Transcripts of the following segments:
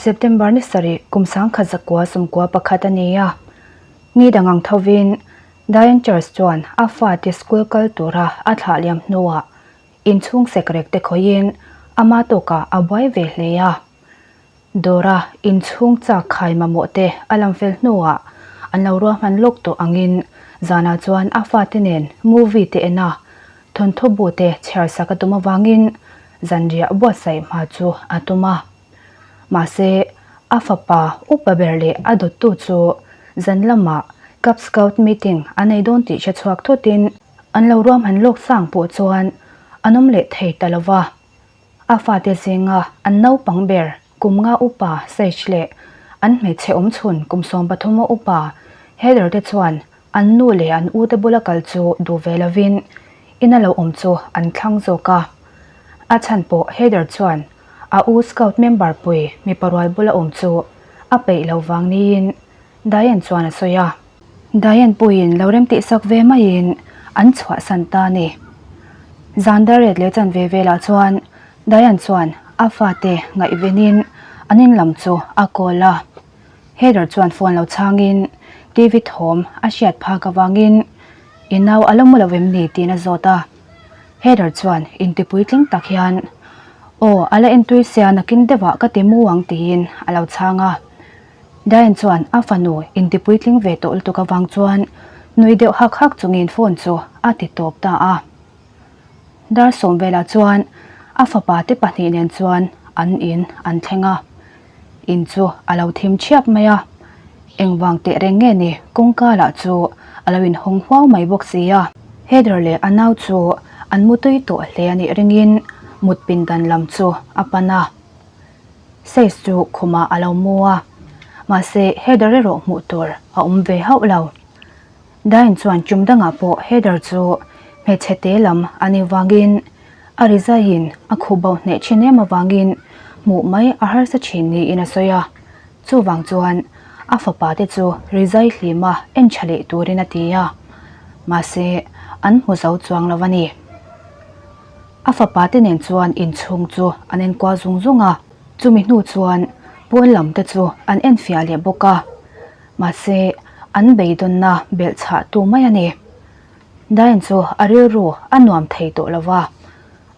September ni sarih kum 1991 a ni a, ni dang ang thovin Diane Church chuan a fate school kal tura a thlah liam hnuah inchhung sekrek te khawihin ama tawkah a buai ve hle a. Dawra inchhung chak khai mamawh te a lam fel hnuah an lo ruahman lawk tawh angin zanah chuan a fate nen movie te en a, thawnthaw bu te chhiar sak a tum avangin zanriah buatsaih hma chu a tum a. Mahse, a fapa upa ber leh a dawttu chu zan lamah Cub Scout meeting a nei dawn tih hre chhuak thutin an lo ruahman lawk sang pawh chuan an awm leh thei ta lo va. A fate zinga an naupang ber kum nga upa Sage leh an hmeichhe awmchhun kum 13 a upa Heather te chuan an nu leh an ute bula kal chu duh ve lovin ina lo awm chu an thlang zawk a. A chhan pawh Heather chuan a u Scout member pui mipa rual bula awm chu a peih lo vang niin Diane chuan a sawi a. Diane puiin lo remtihsak ve maiin an chhuahsan ta a ni. Zan dar ret leh chanve velah chuan Diane chuan a fate ngaihvenin an in lam chu a call a. Heather chuan phone lo chhangin TV thawm a hriat phak avangin i nau a la mu lo em ni tiin a zawt a. Heather chuan intipuitling tak hian Aw a la entui sia nakin deuhah ka ti mu ang tiin a lo chhang a. Diane chuan a fanu intipuitling ve tawh lutuk avang chuan nui deuh hak hak chungin phone chu a ti tawp ta a. Dar sawm velah chuan a fapa te pahnih nen chuan an in an thleng a. In chu a lo thim thiap mai a. Engvang teh reng nge ni kawngka lah chu a lo inhawng huau mai bawk si a. Heather leh a nau chu an mutui tawh hle a nih ringin mut pindan lam chu a pan a. Says chu khumah a lo mu a, mahse Heather erawh hmuh tur a awm ve hauh lo. Diane chuan tum dangah pawh Heather chu hmeichhe te lam a nih vangin a rizaiin a khuh bo hneh thin em avangin hmuh mai a harsa thin niin a sawi a, chuvang chuan a fapa te chu rizai hlima en tha leh turin a ti a, mahse an hmu zo chuang lo a ni. A fapa te nen chuan inchhung chu an enkual zung zung a, chumi hnu chuan pawn lam te chu an enfiah leh bawk a, mahse an beidawnna belh chhah tu mai a ni. Diane chu a rilru a nuam thei tawh lo va,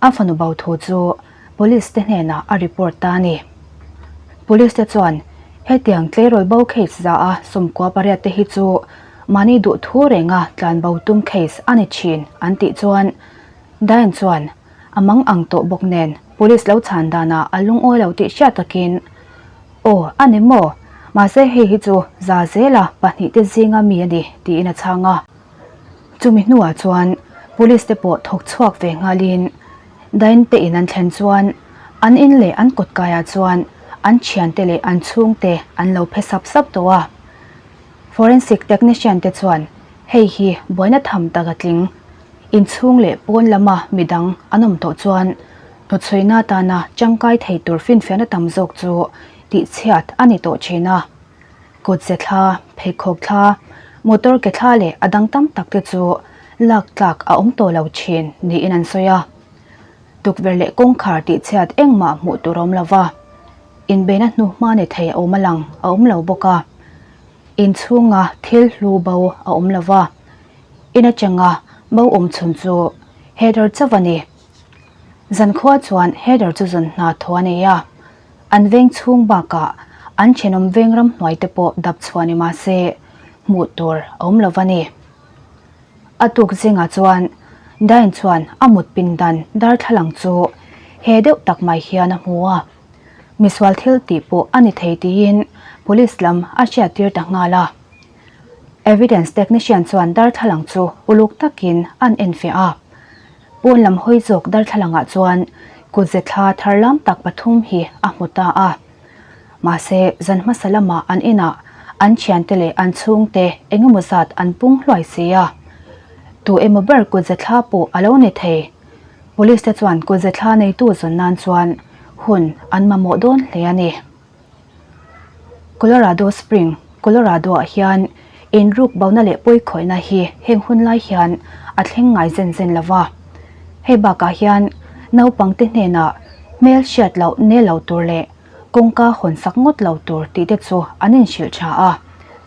a fanu bo thu chu police te hnenah a report ta a ni. Police te chuan hetiang tleirawl bo case za a 98 te hi chu mahni duh thu renga tlan bo tum case a ni thin an tih chuan Diane chuan a mang ang tawh bawk nen police lo chhan danah a lungawi lo tih hriat takin, Aw, a ni maw? Mahse hei hi chu za zela pahnihte zinga mi a ni, tiin a chhang a. Chumi hnuah chuan police te pawh thawk chhuak ve nghalin Diane te in an thlen chuan an in leh an kawtkaiah chuan an thiante leh an chhungte an lo phe sap sap tawh a. Forensic technician te chuan hei hi buaina tham tak a tling. Inchhung leh pawn lama midang an awm tawh chuan hnawchhuina atana tangkai thei tur finfiahna tam zawk chu tihchhiat a ni tawh thin a. Kawtze thla, pheikhawk thla, motor ke thla leh a dang tam tak te chu lak tlak a awm tawh lo thin niin an sawi a. Tukverh leh kawngkhar tihchhiat engmah hmuh tur a awm lo va, inbeihna hnuhma ni thei a awm a lang a awm lo bawk a. Inchhunga thil hlu bo a awm lo va. In atanga bo awm chhun chu Heather chauh a ni. Zankhua chuan Heather chu zun hna thaw a nei a, an veng chhung bakah an thenawm veng ramhnuai te pawh dap chhuah ni mah se hmuh tur a awm lo va ni. A tuk zingah chuan Diane chuan a mut pindan darthlalang chu he deuh tak mai hian a hmu a, misual thil tih pawh a ni thei tiin police lam a hriattir ta nghal a. Evidence technician chuan darthlalang chu uluk takin an enfiah a. Pawn lam hawi zawk darthlalangah chuan kutze thla thar lam tak pathum hi a hmu ta a. Mahse, zan hmasa lamah an inah an thiante leh an chhungte eng emaw zat an pung hluai si a. Tu emaw ber kutze thla pawh a lo ni thei. Police te chuan kutze thla neitu zawn nan chuan hun an mamawh dawn hle a ni. Colorado Spring, Colorado-ah hian inruk bona leh pawikhawihna hi heng hun lai hian a thleng ngai zen zen lo va. Hei bakah hian naupangte hnenah hmel hriat loh nel lo tur leh Kawngka hawn sak ngawt lo tur tih te chu an inhrilh tha a.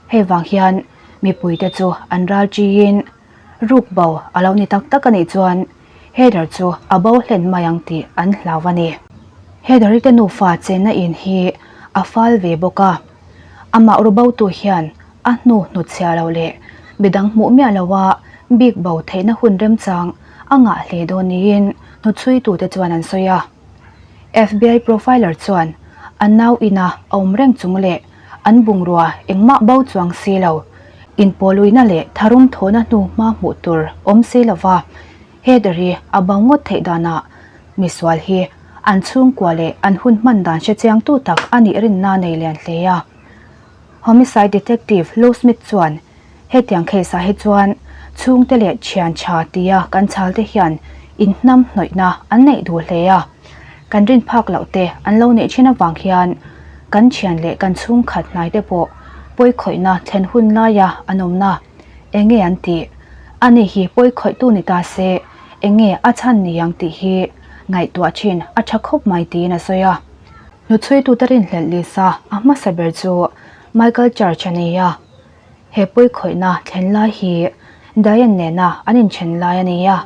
Hei vang hian mipuite chu an ral ṭiin ruk bo a lo ni tak tak a nih chuan Heather chu a bo hlen mai ang tih an hlau a ni. Heather-i te nufa chenna in hi a fal ve bawk a, amah ru botu hian a hnu hnutchhia lo leh midang hmuh miah loa bik bo theihna hun remchang a ngah hle dawn niin hnuchhuitute chuan an sawi a. FBI profiler chuan an nau ina a awm reng chung leh an bungrua engmah bo chuang si lo, inpawluina leh tharum thawhna hnu hma hmuh tur awm si lova Heather-i a bo ngawt theih danah misual hi an chhungkua leh an hun hman dan hre chiangtu tak a nih rinna nei lian hle a. Homicide Detective Lou Smith chuan, Hetiang case ah hi chuan chhungte leh thian tha tia kan chhal te hian inhnam hnawihna an neih duh hle a. Kan rin phak loh te an lo neih thin avang hian kan thian leh kan chhungkhat hnai te pawh pawikhawihna thlen hun laia an awmna enge an tih? Ani hi pawikhawihtu ni ta se enge a chhan ni ang tih hi ngaihtuah thin a tha khawp mai tiin a sawi a. Hnuchhuitute rinhlelh Lisa a hmasa ber chu Michael Church a ni a. He pawikhawihna thlen lai hi Diane nena an inthen lai a ni a.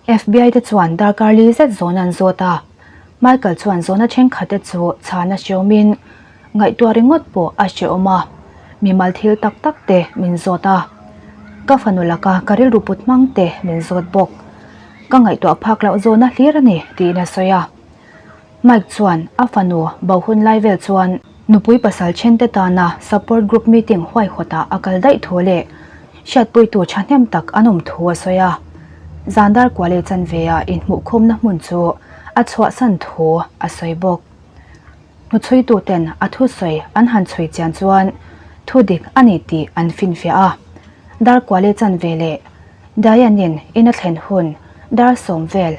FBI te chuan darkar li zet zawn an zawt a. Michael chuan zawhna thenkhatte chu chhan a hreawmin ngaihtuah ringawt pawh a hreawm a. Mimal thil tak tak te min zawt a. Ka fanu laka ka rilru put hmang te min zawt bawk. Ka ngaihtuah phak loh zawhna hlir a ni tiin a sawi a. Mike chuan a fanu bo hun lai vel chuan nupui pasal thente tana support group meeting huaihawtah a kal daih thu leh hriatpuitu thahnem tak an awm thu a sawi a. Zan dar kua leh chanve-ah inhmuhkhawmna hmun chu a chhuahsan thu a sawi bawk. Hnuchhuituten a thusawi an han chhui chian chuan thu dik a ni tih an finfiah a. Dar kua leh chanve leh Diane-in in a thlen hun dar sawm vel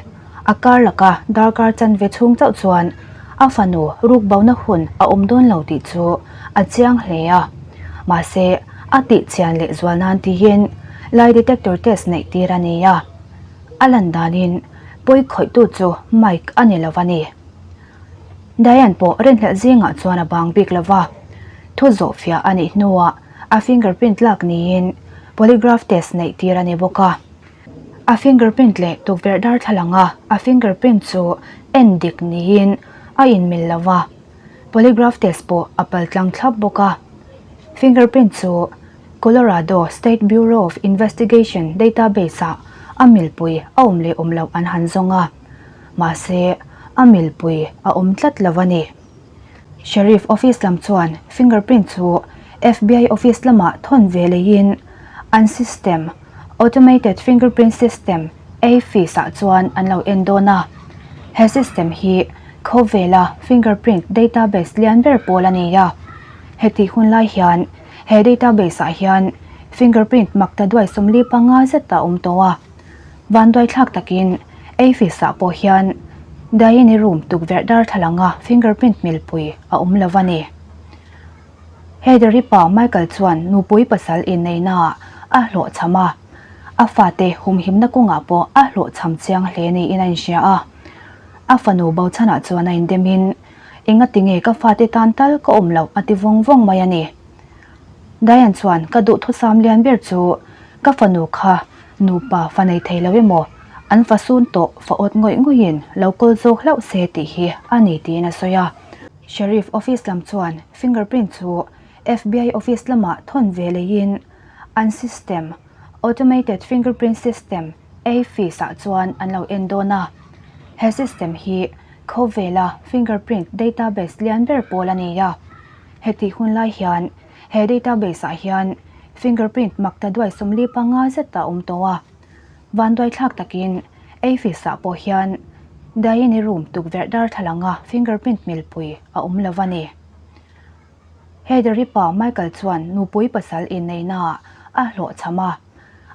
a kar laka darkar chanve chhung chauh chuan a fanu ruk bona hun a awm dawn lo tih chu a chiang hle a. Mahse, a tih chian leh zual nan tiin lie detector test neih tir a ni a. A lan danin pawi khawihtu chu Mike a ni lo a ni. Diane pawh rinhlelh zingah chuan a bang bik lo va, thu zawhfiah a nih hnuah a fingerprint lak niin polygraph test neih tir a ni bawk a. A fingerprint leh tukverh darthlalanga a fingerprint chu en dik niin a inmil lo va, polygraph test pawh a paltlang thlap bawk a. Fingerprint chu Colorado State Bureau of Investigation database-ah a milpui a awm leh awm loh an han zawng a. Mahse, a milpui a awm tlat lo a ni. Sheriff office lam chuan fingerprint chu FBI office lamah thawn ve leiin an system, Automated Fingerprint System, AFIS, ah chuan an lo en dawn a. He system hi khawvela fingerprint database lian ber pawl a ni a. Hetih hun lai hian he database ah hian fingerprint makta duai 45 zet a awm tawh a. Vanduaithlak takin Aphis-ah pawh hian Diane-i room tukverh darthlalanga fingerprint milpui a awm lo a ni. Heather-i pa Michael chuan nupui pasal inneihnaah a hlawhchham a, a fate humhimna kawngah pawh a hlawhchham chiang hle niin a inhria a. A fanu Bochanah chuan a indemin, Engatinge ka fate tan tal ka awm loh a ti vawng vawng mai a ni. Diane chuan ka duhthusam lian ber chu ka fanu kha Nupa fa nei thei lo emaw, an fa sun tawh fa awt ngawih ngawihin lo kawl zawk hlauh se tih hi a ni tiin a sawi a. Sheriff office lam chuan fingerprint chu FBI office lamah thawn ve leiin an system, Automated Fingerprint System, AFIS, ah chuan an lo en dawn a. He system hi khawvela fingerprint database lian ber pawl a ni a. Hetih hun lai hian He database ah hian fingerprint makta duai 45 zet a awm tawh a. Vanduaithlak takin Aphis ah pawh hian Diane-i room tukverh darthlalanga fingerprint milpui a awm lo a ni. Heather-i pa Michael chuan nupui pasal inneihnaah a hlawhchham a,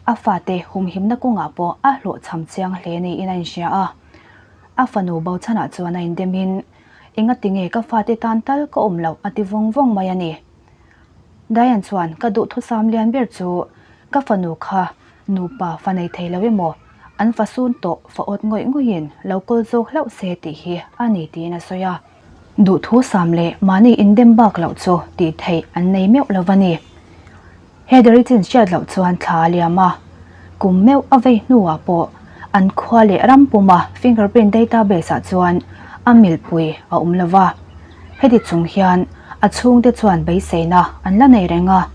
a fate humhimna kawngah pawh a hlawhchham chiang hle niin a inhria a. A fanu Bochanah chuan a indemin, Engatinge ka fate tan tal ka awm loh a ti vawng vawng mai a ni. Diane chuan ka duhthusam lian ber chu ka fanu kha nupa fa nei thei lo emaw, an fa sun tawh fa awt ngawih ngawihin lo kawl zawk hlauh se tih hi a ni tiin a sawi a. Duhthu sam leh mahni indem bak loh chu tih theih an nei meuh lo va ni. Heather-i chin hriat loh chuan thla a liam a, kum meuh a vei hnuah pawh an khua leh ram puma fingerprint database ah chuan a milpui a awm lo va. Heti chung hian a chhungte chuan beiseina an la nei reng a.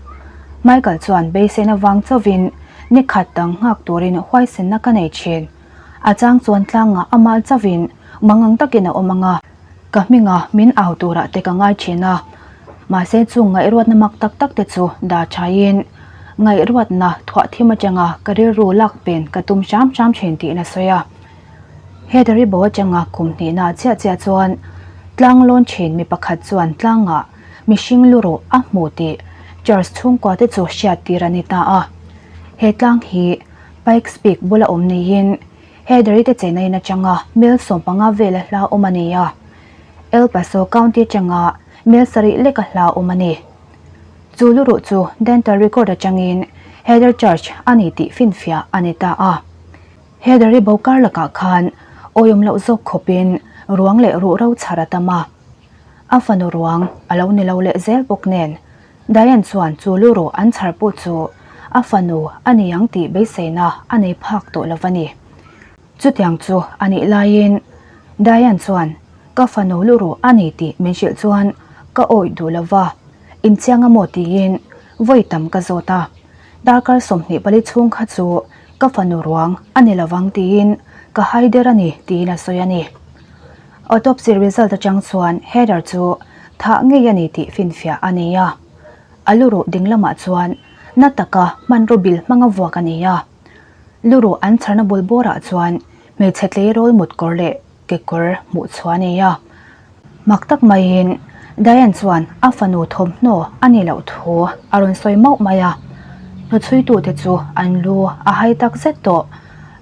Michael chuan beiseina vang chauhin ni khat dang nghak turin huaisenna ka nei thin. A chang chuan tlangah amah chauhin mangang takin a awm ang a. Ka hminga min au turah te ka ngai thin a, mahse chung ngaihruatna mak tak tak te chu dah thaiin ngaihruatna thuah thim atanga ka rilru lak pen ka tum hram hram thin tiin a sawi a. Heather-i bo atanga kum hnihna chiah chiah chuan tlang lawn thin mi pakhat chuan tlangah mihring lu ruh a hmu tih Church chhungkua te chu hriat tir a ni ta a. He tlang hi Pikes Peak bula awm niin Heather-i te cheina in atanga mel 15 vela hla awm a ni a, El Paso County atanga mel sarih leka hla awm a ni. Chu luruh chu dental record atangin Heather Church a ni tih finfiah a ni ta a. Heather-i bo kar lakah khan awihawm loh zawk khawpin ruang leh ruhro chhar a tam a. A fanu ruang a lo ni lo leh zel bawk nen Diane chuan chu luruh an chhar pawh chu a fanu a ni ang tih beiseina a nei phak tawh lo va ni. Chutiang chu a nih laiin Diane chuan ka fanu luruh a ni tih min hrilh chuan ka awih duh lo va, inchiang a maw tiin vawi tam ka zawt a. Darkar 24 chhung kha chu ka fanu ruang a ni lovang tiin ka hai der a ni tiin a sawi a ni. Autopsy result atang chuan Heather chu thah ngei a ni tih finfiah a nei a. A luruh ding lamah chuan na taka hmanraw bil hmanga vuak a nei a. Luruh an chharna bul bawrah chuan hmeichhe tleirawl mutkawr leh kekawr hmuh chhuah a nei a. Mak tak maiin Diane chuan a fanu thawmhnaw a nih loh thu a rawn sawi mauh mai a. Hnuchhuitute chu an lu a hai tak zet tawh.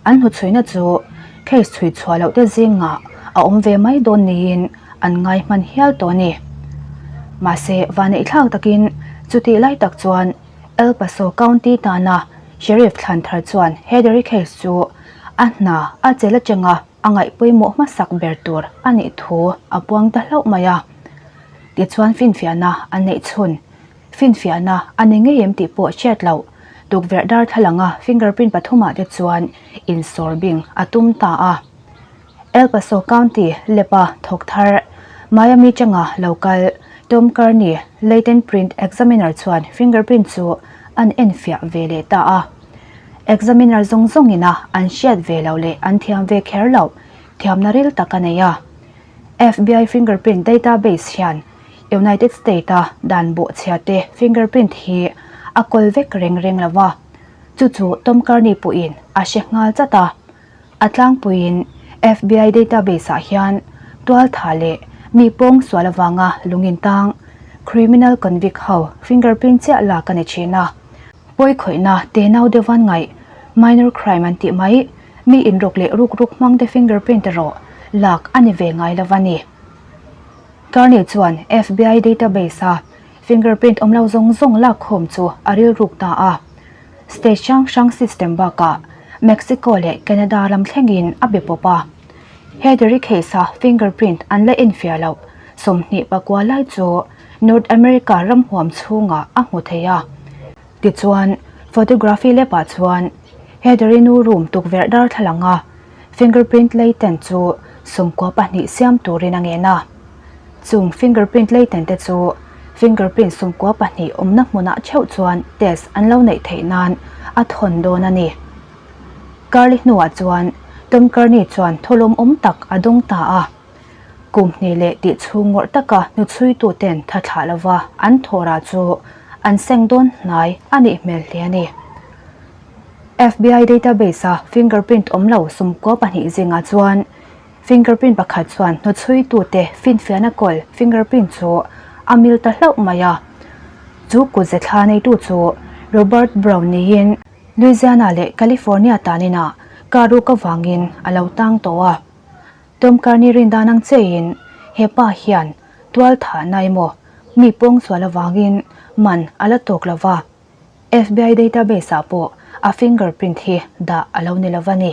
An hnuchhuina chu case chhui chhuah loh te zingah a awm ve mai dawn niin an ngai hman hial tawh a ni. Mahse, vaneihthlak takin chutih lai tak chuan El Paso County tana Sheriff thlan thar chuan Heather-i case chu a hna a chelh atanga a ngaih pawimawh hmasak ber tur a nih thu a puang ta hlauh mai a. Tichuan finfiahna an neih chhun Finfiahna a ni ngei em tih pawh hriat loh. Tukverh darthlalanga fingerprint pathumah te chuan insawr bing a tum ta a. El Paso County lepa thawk thar Miami changa lo kal Tom Kearney, latent print examiner chuan fingerprint chu an enfiah ve leh ta a. Examiner zawng zawngin a an hriat ve loh leh an thiam ve kher loh thiamna ril tak a nei a. FBI fingerprint database hian United State-a dan bawhchhia te fingerprint hi a kawl vek reng reng lo va, chu chu Tom Kearney pawhin a hre nghal chat a. A tlangpuiin FBI database-ah hian tualtha leh mi pawng sual avanga lungin tang, criminal convict ho fingerprint chiah lak a ni thin a. Pawikhawihna tenau deuhan ngaih, minor crime an tih mai, mi inrawk leh rukruk hmangte fingerprint erawh lak a ni ve ngai lo va ni. Kearney chuan FBI database-a fingerprint awm lo zawng zawng lakkhawm chu a rilruk ta a. State hrang hrang system bakah Mexico leh Canada ram thlengin a be pawp a. Heather-i case-a fingerprint an la enfiah loh 29 lai chu North America ram huam chhungah a hmu thei a. Tichuan, photography lab-ah chuan Heather-i nu room tukverh darthlalanga Fingerprint latent chu 12 siam turin a ngen a. Chung fingerprint latent te chu fingerprint 12 awmna hmunah theuh chuan test an lo neih theih nan a thawn dawn a ni. Karli hnuah chuan Tom Kearney chuan thawlawm awm tak a dawng ta a. Kum hnih leh tih chhung ngawrh taka hnuchhuituten tha thlah lova an thawhrah chu an seng dawn hnai a nih hmel hle a ni. FBI database-a fingerprint awm lo 12 zingah chuan fingerprint pakhat chuan hnuchhuitute finfiahna kawl fingerprint chu a mil ta hlauh mai a. Chu kutze thla neitu chu Robert Brown niin Louisiana leh California taninah car ruk avangin a lo tang tawh a. Tom Kearney rin dan ang cheiin he pa hian tual thahna emaw mi pawngsual avangin man a la tawk lo va. FBI database ah pawh a fingerprint hi dah a lo ni lo va ni.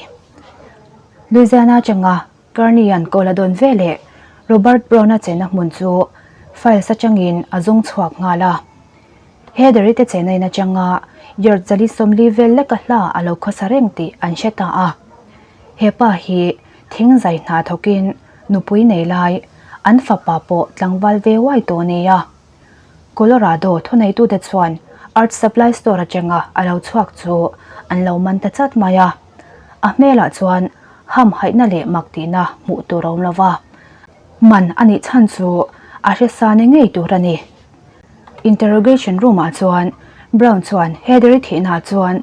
Louisiana atanga Kearney-a'n call a dawn veleh. Robert Brown-a chenna hmun chu files atangin a zawng chhuak nghal a. Heather-i te chenna in atanga yard zali 40 vel leka hla a lo khawsa reng tih an hre ta a. He pa hi thing zai hna thawkin nupui nei lai an fapa pawh tlangval ve uai tawh a ni a. Colorado thuneitute chuan Art Supply Store atanga a lo chhuak chu an lo man ta chat mai a. A hmelah chuan hamhaihna leh mak tihna hmuh tur a awm lo va, man a nih chhan chu a hresa ni ngei tur a ni. Interrogation room ah chuan Brown chuan Heather-i thihnaah chuan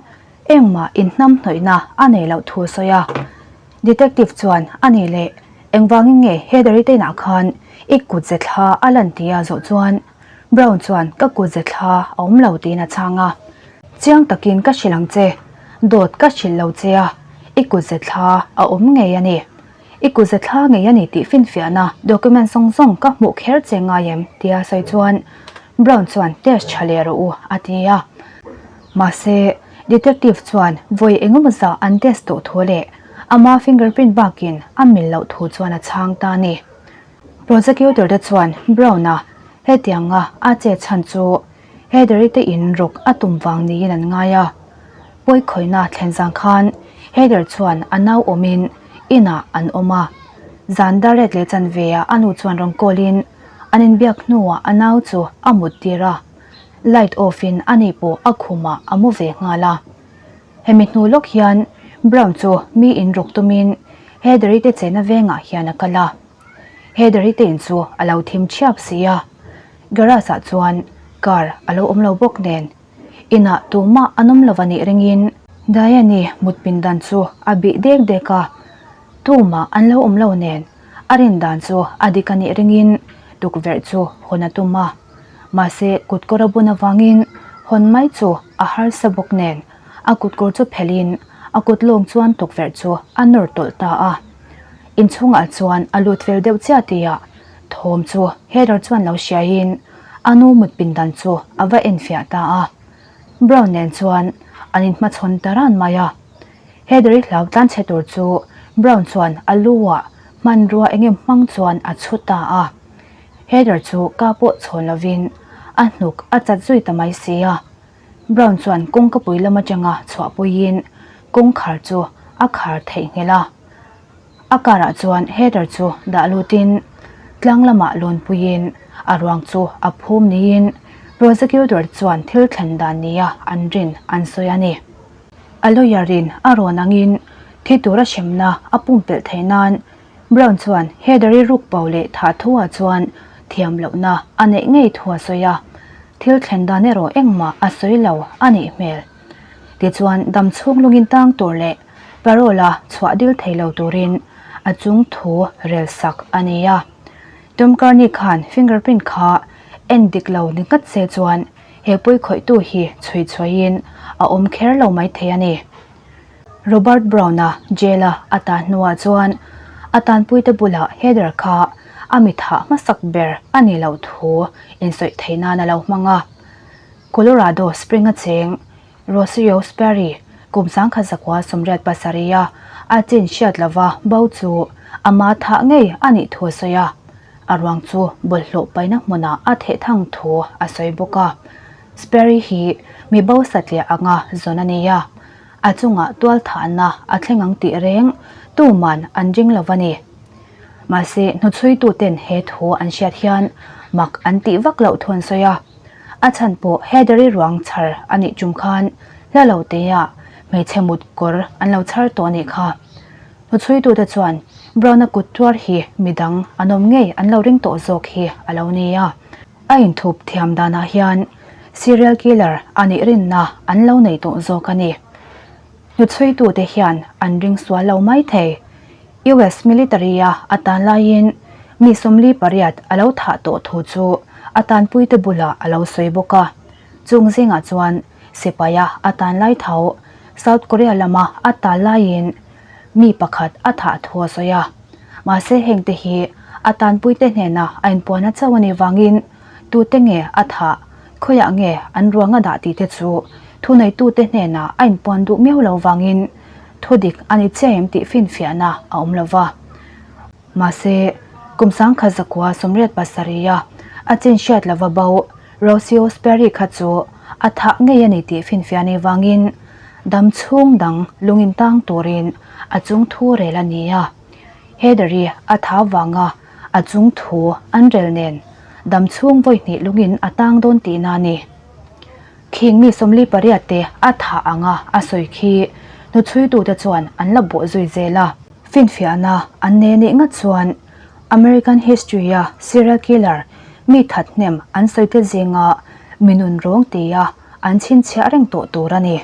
engmah inhnamhnawihna a nei loh thu a sawi a. Detective chuan a nih leh engvangin nge Heather-i te inah khan i kut ze thla a lan tih a zawh chuan Brown chuan ka kut ze thla a awm lo tiin a chhang a. Chiang takin ka hrilh ang che, dawt ka hrilh lo che a, i kut ze thla a awm ngei a ni. I kut ze thla ngei a ni tih finfiahna document zawng zawng ka hmuh kher che ngai em? tia sawi chuan Brown chuan test tha leh rawh u a ti a. Mahse, detective chuan vawi engemaw zah an test tawh thu leh ama fingerprint bakin a mil loh thu chuan a chhang ta a ni. Prosecutor te chuan Brown-a hetianga a che chhan chu Heather-i te in ruk a tum vang niin an ngai a. Pawikhawihna thlen zan khan Heather chuan a nau awmin inah an awm a. Zan dar ret leh chanve ah a nu chuan rawn call in an inbiak hnuah a nau chu a mut tir a. Light off in ani pawh a khumah a mu ve nghal a. Hemi hnu lawk hian Brown chu mi in ruk tumin Heather-i te chena vengah hian a kal a. Heather-i te in chu a lo thim thiap si a, garage ah chuan car a lo awm lo bawk nen inah tumah an awm lo a nih ringin Diane-i mut pindan chu a bih dek dek a, tumah an lo awm lo nen a rin dan chu a dik a nih ringin tukverh chu hawn a tum a. Mahse kutkawr a bun avangin hawn mai chu a harsa bawk nen a kutkawr chu phelhin a kut lawng chuan tukverh chu a nawr tawlh ta a. Inchhungah chuan a lut fel deuh chiah tihah thawm chu Heather chuan lo hriaiin a nu mut pindan chu a va enfiah ta a. Brown nen chuan an inhmachhawn ta ran mai a. Heather-i hlau tlan chhe tur chu Brown chuan a lu-ah hmanrua eng em hmang chuan a chhu ta a. Heather chu ka pawh chhawn lovin a hnuk a chat zui ta mai si a. Brown chuan kawngkapui lam atanga chhuahpuiin kawngkhar chu a khar theihnghilh a. A car-ah chuan Heather chu dah lutin tlang lamah lawnpuiin a ruang chu a phum niin prosecutor chuan thil thlen dan nia an rin an sawi a ni. A lawyer-in a rawn angin thi tura hremna a pumpelh theih nan Brown chuan Heather-i ruk bo leh thah thuah chuan thiam lohna a neih ngei thu a sawi a, thil thlen dan erawh engmah a sawi lo a nih hmel. Tichuan dam chhung lungin tang tur leh parole-a chhuah dil thei lo turin a chung thu rel sak a ni a. Tom Kearney khan fingerprint kha en dik lo ni nghat se chuan he pawikhawihtu hi chhui chhuaiin a awm kher lo mai thei a ni. Robert Brown-a jail-a a tan hnuah chuan a tanpuite bulah Heather kha a mi thah hmasak ber a nih loh thu insawi theih nan a lo hmang a. Colorado Spring-a cheng Rocio Sperry kum 1987-a a chin hriat lova bo chu ama thah ngei a nih thu a sawi a, a ruang chu bawlhhlawh paihna hmunah a theh thang thu a sawi bawk a. Sperry hi mi bo satliah anga zawn a ni a, a chungah tual thahna a thleng ang tih reng tuman an ring lo a ni. Mahse, hnuchhuituten he thu an hriat hian mak an tih vak loh thu an sawi a, a chhan pawh Heather-i ruang chhar a nih tum khan hla lo teah hmeichhe mut kawr an lo chhar tawh a nih kha. Hnuchhuitute chuan Brown-a kut tuar hi midang an awm ngei an lo ring tawh zawk hi a lo ni a. A inthup thiam danah hian serial killer a nih rinna an lo nei tawh zawk a ni. Hnuchhuitute hian an ring sual lo mai thei. US military-a a tan laiin mi 48 a lo thah tawh thu chu a tanpuite bulah a lo sawi bawk a. Chung zingah chuan sipaia a tan lai tho South Korea lama a tal laiin mi pakhat a thah thu a sawi a. Mahse hengte hi a tanpuite hnena a inpuahna chauh a nih vangin tute nge a thah, khawiah nge an ruang a dah tih te chu thuneitute hnena a inpuan duh miau lo vangin thu dik a ni chiah em tih finfiahna a awm lo va. Mahse. Kum 1987 a chin hriat lova bo Rocio Sperry kha chu a thah ngei a ni tih finfiah nei vangin dam chhung dang lungin tang turin a chung thu rel a ni a. Heather-i a tha vanga a chung thu an rel nen dam chhung vawi hnih lungin a tang dawn tihna a ni. Khing mi 48 te a thah anga a sawi khi hnuchhuitute chuan an la bawh zui zel a. Finfiahna an nei nih ngat chuan American history-a serial killer mi that hnem an sawi te zinga mi nun rawng tia an chhinchhiah reng tawh tur a ni.